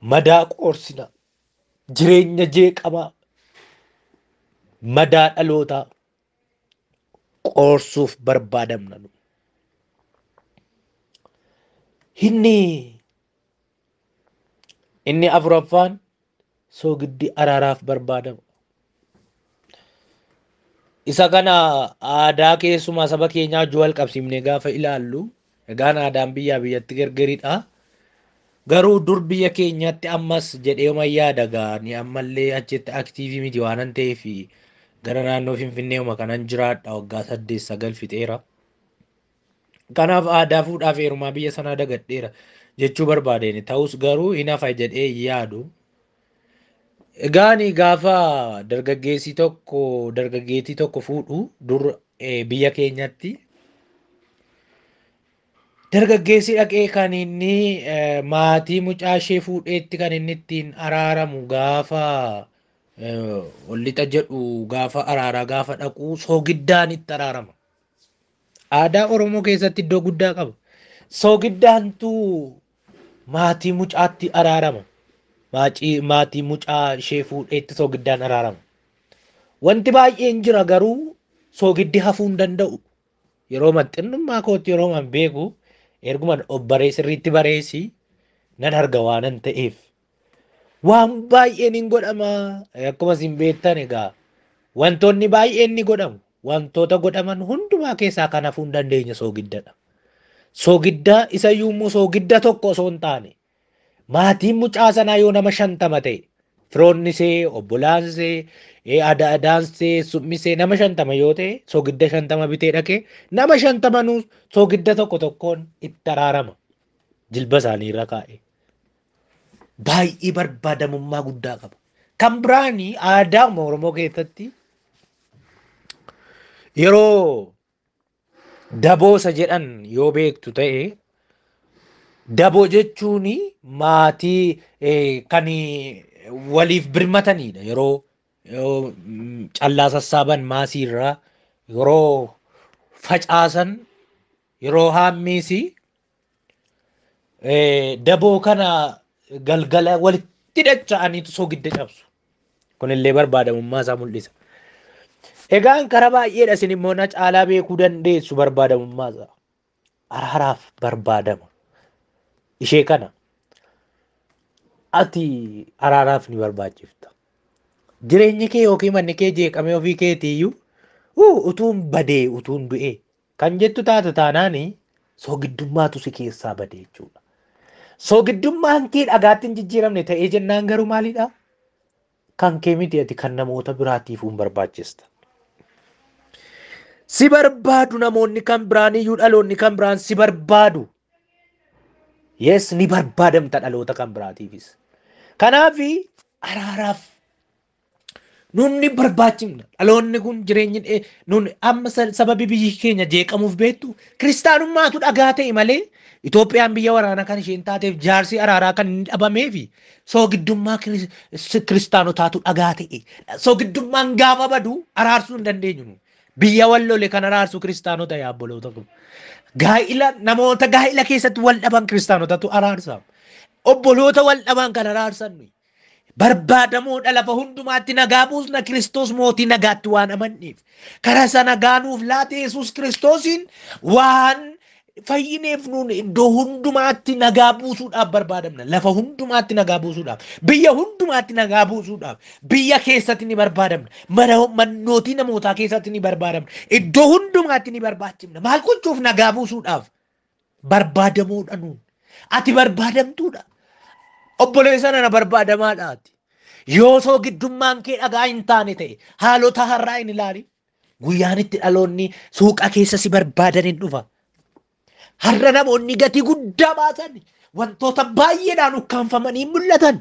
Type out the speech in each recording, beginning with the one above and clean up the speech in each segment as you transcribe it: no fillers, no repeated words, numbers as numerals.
Madaa qoorsina. Jireenya jeeqamaa. Madaa dhalootaa qoorsuuf barbaadamna nu. Inni afuraffaan soogiddi araaraaf barbaadama. Isa kana aadaa keessumaa saba keenyaa wajjin wal qabsiifnee gaafa ilaallu, egaan aadaan biyyaa biyyatti gargaridha. Garuu dur biyya keenyatti ammas jedhee uma yaada gaanii ammallee achitti aktiivii miti waanan ta'eef gara naannoo Finfinnee uma kanan jiraadha waggaa 8-9 fixeera. Kanaaf aadaa fuudhaaf heerumaa biyya sanaa dagadheera jechuu barbaadeen ta'us garuu hin hafa jedhee hin yaadu. Egaan gaafa dargaggeessi tokko dargaggeettii tokko fuudhu dur biyya keenyatti dargaggeessi dhaqee kan inni maatii mucaa ishee fuudheetti kan inni ittiin araaramu gaafa ol lixa jedhu gaafa araaraa gaafa dhaqu soogiddaan itti araarama. Aadaa Oromoo keessatti iddoo guddaa qaba. Soogiddaantu maatii mucaatti araarama. Maatii mucaa ishee fuudheetti soogiddaan araarama. Wanti baay'een jira garuu soogiddi hafuu hin danda'u. Yeroo xinnummaa kootti yeroo man beeku erguma obbaree sirriitti bareesi nan arga waanan ta'eef. Waan baay'een hin godhama. Akkuma isin beektan egaa wantoonni baay'een ni godhamu. Wantoota godhaman hundumaa keessaa kan hafuu hin dandeenye soogiddadha. Soogidda isayyuu immoo soogidda tokko osoo hin taane maatiin mucaa sanaa yoo nama 50 ta'e firoonni isee, obbolaan isee, adaan isee, summii isee nama 50 yoo ta'e soogidda 50 bitee dhaqee nama 50 soogidda tokko tokkoon itti araarama. Jilba isaanii irra kaa'e. Baay'ee barbaadamummaa guddaa qaba. Kan biraani aadaa Oromoo keessatti yeroo daboosa jedhan yoo beektu ta'e daboo jechuun maatii kan waliif birmatanidha. Yeroo callaa sassaaban maasiirraa, yeroo facaasan, yeroo haammiisi daboo kana galgala walitti dacha'aniitu soogidda cabsu. Kunillee barbaadamummaa isaa mul'isa. Egaan karaa baay'eedha isin immoo na caalaa beekuu dandeessu barbaadamummaa isaa. Araaraaf barbaadama. Ishee kana ati araaraaf ni barbaachifta. Jireenyi kee yookiin manni kee jeeqamee ofii keetiiyyuu utuun badee utuun du'ee kan jettu taate taanaani soogiddummaatu si keessaa badee jechuudha. Soogiddummaan kee dhagaatti hin jijjiiramne ta'ee jennaan garuu maalidha? Kan kee miti ati kan namoota biraatiif hin barbaachista. Si barbaadu namoonni kan biraan iyyuu dhaloonni kan biraan si barbaadu. Yes, ni barbaadamta dhaloota kan biraatiifis. Kanaaf araaraaf nunni barbaachifna. Dhaloonni kun jireenyi nun amma sababi biyyi keenya jeeqamuuf beektu kiristaanummaatu dhagaa ta'e malee Itoophiyaan biyya waraanaa kan isheen taateef jaarsi araaraa kan inni dhabameefi soogiddummaa kiristaanotaatu dhagaa ta'e. Soogiddummaan gaafa badu araarsuu hin dandeenyu. Biyya wal lole kan araarsu kiristaanota yaa obboloota kun. Gaa'ila namoota gaa'ila keessatti wal dhaban kiristaanotatu araarsa. Obboloota wal dhaban kan araarsan nuyi. Barbaadamoodha lafa hundumaatti nagaa buusna Kiristoos mootii nagaatti waan amanneef. Karaa isa nagaa nuuf laate Yesuus Kiristoosiin waan fayyineef nuun iddoo hundumaatti nagaa buusuudhaaf barbaadamna. Lafa hundumaatti nagaa buusuudhaaf, biyya hundumaatti nagaa buusuudhaaf, biyya keessatti ni barbaadamna. Mannootii namootaa keessatti ni barbaadamna. Iddoo hundumaatti ni barbaachifna. Maal gochuuf nagaa buusuudhaaf? Barbaadamoodha nuun. Ati barbaadamtuudha. Obboleessa nana barbaadamaadha ati. Yoo soogiddummaan kee dhagaa hin taane ta'e haalota har'aa hin ilaalin. Guyyaan itti dhaloonni suuqa keessa si barbaadan hin dhufa. Har'a namoonni gatii guddaa baasan wantoota baay'eedhaan ukkaanfamanii mul'atan.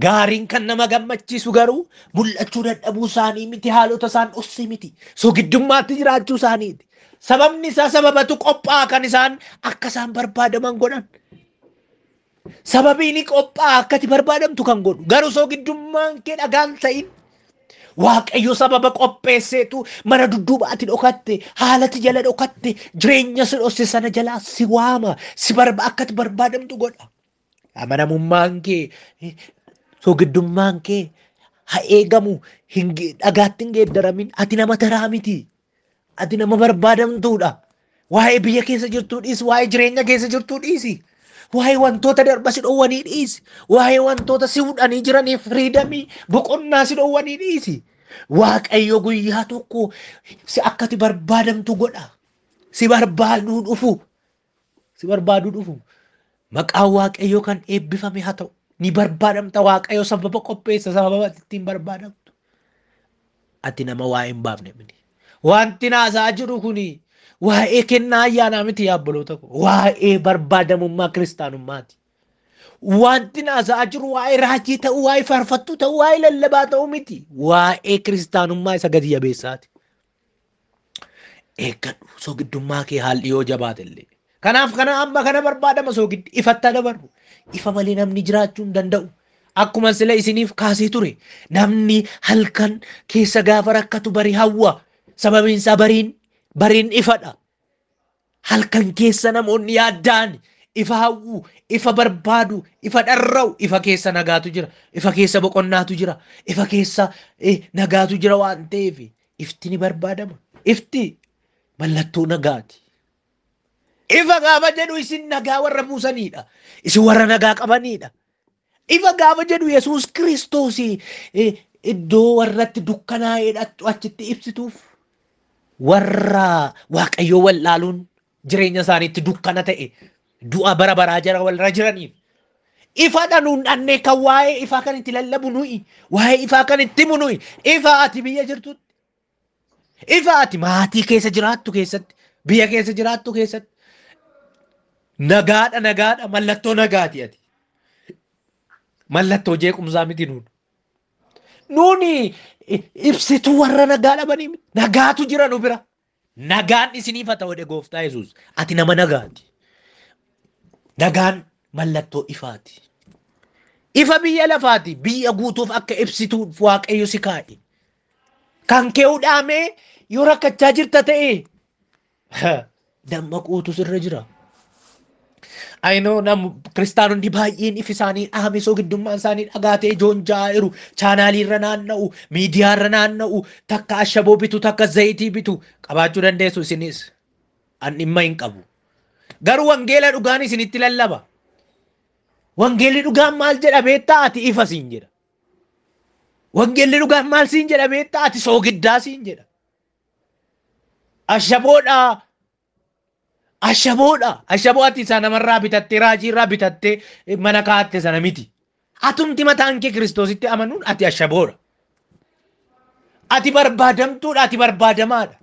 Gaariin kan nama gammachiisu garuu mul'achuu dadhabuu isaanii miti, haalota isaan dhoksii miti, soogiddummaatti jiraachuu isaaniiti. Sababni isaa sababatu qophaa'a kan isaan akka isaan barbaadaman godhan. Sababiin qophaa'a akka ati barbaadamtu kan godhu. Garuu soogiddummaan kee dhagaan ta'in Waaqayyo sababa qopheesseetu mana dudduubaatti dhokatte, haalati jala dhokatte, jireenya si dhosse sana jalaa si waama, si akka ati barbaadamtu godha. Amanamummaan kee, sogiddummaan kee haa eegamu. Dhagaatti hin geeddaramin. Ati nama taraa miti. Ati nama barbaadamtuudha. Waa'ee biyya keessa jirtuu dhiisi. Waa'ee jireenya keessa jirtuu dhiisi. Waa'ee wantoota darba si dhowwanii dhiisi. Waa'ee wantoota si hudhanii jiranii firiidamii boqonnaa si dhowwanii dhiisi. Waaqayyo guyyaa tokko si akkati barbaadamtu godha. Si barbaaduu dhufu. Si barbaaduu dhufu. Maqaan Waaqayyoo kan eebbifame haa ta'u. Ni barbaadamta. Waaqayyo sababa qopheessa, sababa ittiin barbaadamtu. Ati nama waa'ee hin baafne miti. Wanti naasaa jiru kuni waa'ee kennaa ayyaanaa miti yaa obboloota koo. Waa'ee barbaadamummaa kiristaanummaati. Wanti naasaa jiru waa'ee raajii ta'uu, waa'ee faarfattuu ta'uu, waa'ee lallabaa ta'uu miti. Waa'ee kiristaanummaa isa gadi jabeessaati. Eeggadhu sogiddummaa kee haalli yoo jabaate illee. Kanaaf kana amma kana barbaadama soogiddi ifatti dabarru. Ifa malee namni jiraachuu hin danda'u. Akkuma sila isiniif kaasee ture namni halkan keessa gaafa rakkatu barii hawwa. Sababiin isaa bariin ifadha. Halkan keessa namoonni yaaddaan ifa hawwu, ifa barbaadu, ifa dharra'u. Ifa keessa nagaatu jira, ifa keessa boqonnaatu jira, ifa keessa nagaatu jira waan ta'eef ifti ni barbaadama. Ifti mallattoo nagaati. Ifa gaafa jedhu isin nagaa warra buusanidha. Isin warra nagaa qabanidha. Ifa gaafa jedhu Yesuus Kiristoos iddoo warratti dukkanaa'ee achitti ibsituuf warra Waaqayyoo wallaaluun jireenya isaaniitti dukkana ta'e du'a bara baraa jara warra jiraniif. Ifa nuun dhannee kan waa'ee ifaa kan itti lallabu nuyi, waa'ee ifaa kan itti himu nuyi. Ifa ati biyya jirtutti, ifa ati maatii keessa jiraattu keessatti, biyya keessa jiraattu keessatti nagaadha, nagaadha, mallattoo nagaati ati. Mallattoo jeequmsaa miti nuun. Nuuni ibsituu warra nagaa dhabanii miti. Nagaatu jira nu bira. Nagaan isiniif haa ta'u jedhe Gooftaa Yesuus. Ati nama nagaati. Nagaan mallattoo ifaati. Ifa biyya lafaati. Biyya guutuuf akka ibsituu Waaqayyo si kaa'e. Kan kee hudhaamee yoo rakkachaa jirta ta'e dammaquutu sirra jira. I know nam kiristaanonni baay'een ifi isaanii dhaame sogiddummaan isaanii dhagaa ta'e joonja'aa jiru. Chaanaalii irra naanna'u, miidiyaa irra naanna'u, takka ashaboo bitu, takka zayitii bitu qabaachuu dandeessu isinis. An dhimma hin qabu. Garuu wangeela dhugaan isinitti lallaba. Wangeelli dhugaan maal jedha beektaa? Ati ifa siin jedha. Wangeelli dhugaan maal siin jedha beektaa? Ati soogiddaa siin jedha. Ashaboodhaa. Ashaboodha. Ashaboo ati isa namarraa bitattee, raajiirraa bitattee mana kaa'atte sana miti. Atumti mataan kee Kiristoositti amanuun ati ashaboodha. Ati barbaadamtuudha. Ati barbaadamaadha.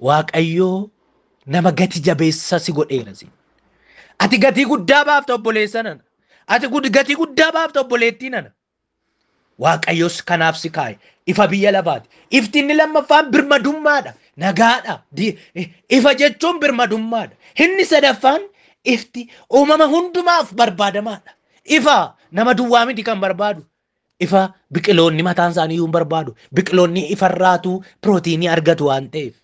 Waaqayyoo nama gati jabeessa si godheera si. Ati gatii guddaa baafta obboleessa nana. Ati gatii guddaa baafta obboleettii nana. Waaqayyos kanaaf si kaa'e. Ifa biyya lafaati. Ifti inni lammaffaan birmadummaadha. Nagaadha. Ifa jechuun birmadummaadha. Inni sadaffaan ifti uumama hundumaaf barbaadamaadha. Ifa nama duwwaa miti kan barbaadu. Ifa biqiloonni mataan isaanii iyyuu hin barbaadu. Biqiloonni ifarraatu pirootiinii argatu waan ta'eef.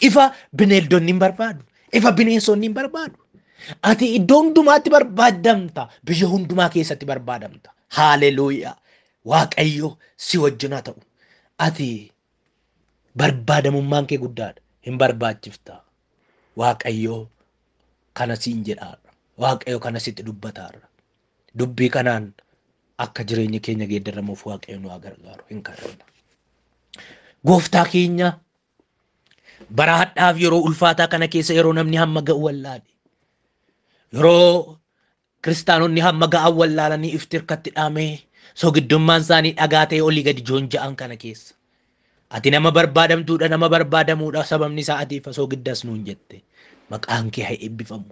Ifa bineeldonni hin barbaadu. Ifa bineensonni hin barbaadu. Ati iddoo hundumaatti barbaadamta. Biyya hundumaa keessatti barbaadamta. Haaleluuyaa. Waaqayyo si wajjin haa ta'u. Ati barbaadamummaan kee guddaadha. Hin barbaachifta. Waaqayyo kana siin jedhaadha. Waaqayyo kana sitti dubbataarra. Dubbii kanaan akka jireenyi keenya geeddaramuuf Waaqayyo nu haa gargaaru. Hin kadhanna. Gooftaa keenya bara hadhaaf yeroo ulfaataa kana keessa yeroo namni hamma ga'u wallaale. Yeroo kiristaanonni hamma ga'an wallaalanii ifti harkatti dhaamee sogiddummaan isaanii dhagaa ta'e olii gadi joonja'an kana keessa. Ati nama barbaadamtuudha, nama barbaadamuudha, sababni isaa ati ifa sogiddas nuun jette. Maqaan kee haa eebbifamu.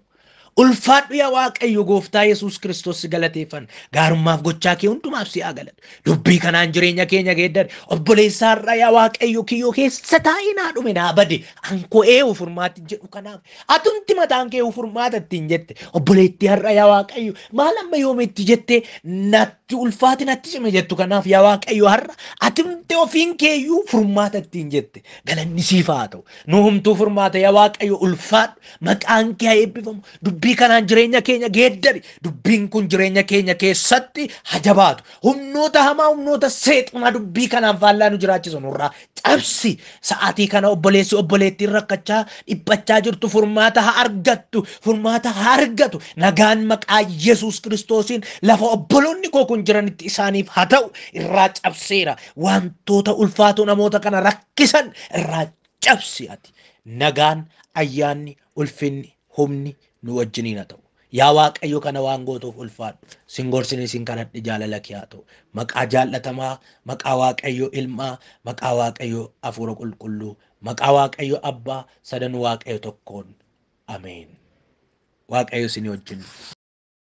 Ulfaadhu yaa Waaqayyo Gooftaa Yesuus Kiristoos si galateeffanna. Gaarummaaf gochaa kee hundumaaf si haa galatu. Dubbii kanaan jireenya keenya geeddare. Obboleessaa har'a yaa Waaqayyo kiyyoo keessa taa'ee naa dhume naa bade. Ankoo eewu furmaatti jedhu kanaaf. Atumti mataan kee furmaata ittiin jette. Obboleettii har'a yaa Waaqayyo maal amma yoomitti jette Natti ulfaati natti cime jettu kanaaf yaa Waaqayyo har'a atimte ofiin keeyyuu furmaata ittiin jette galanni siif haa ta'u. Nu humtuu furmaata yaa Waaqayyo ulfaadhu, maqaan kee haa eebbifamu. Dubbii kanaan jireenya keenya geeddari. Dubbiin kun jireenya keenya keessatti haa jabaatu. Humnoota hamaa, humnoota seexanaa dubbii kanaan faallaa nu jiraachisu nurraa cabsi. Sa'aatii kana obboleessi obboleettiin rakkachaa dhiphachaa jirtu furmaata haa argattu, furmaata haa argatu. Nagaan maqaa Yesuus Kiristoosiin lafa obboloonni koo kun jiranitti isaaniif haa ta'u. Irraa cabseera. Wantoota ulfaatoo namoota kana rakkisan irraa cabsi ati. Nagaan, ayyaanni, ulfinni, humni nu wajjiniin haa ta'u. Yaa Waaqayyo kana waan gootuuf ulfaadhu. Sin gorsine sin kadhadhe jaalala kee haa ta'u. Maqaa jaallatamaa, maqaa Waaqayyo ilmaa, maqaa Waaqayyo hafuura qulqulluu, maqaa Waaqayyo abbaa, sadan Waaqayyo tokkoon. Ameen. Waaqayyo isinii wajjin.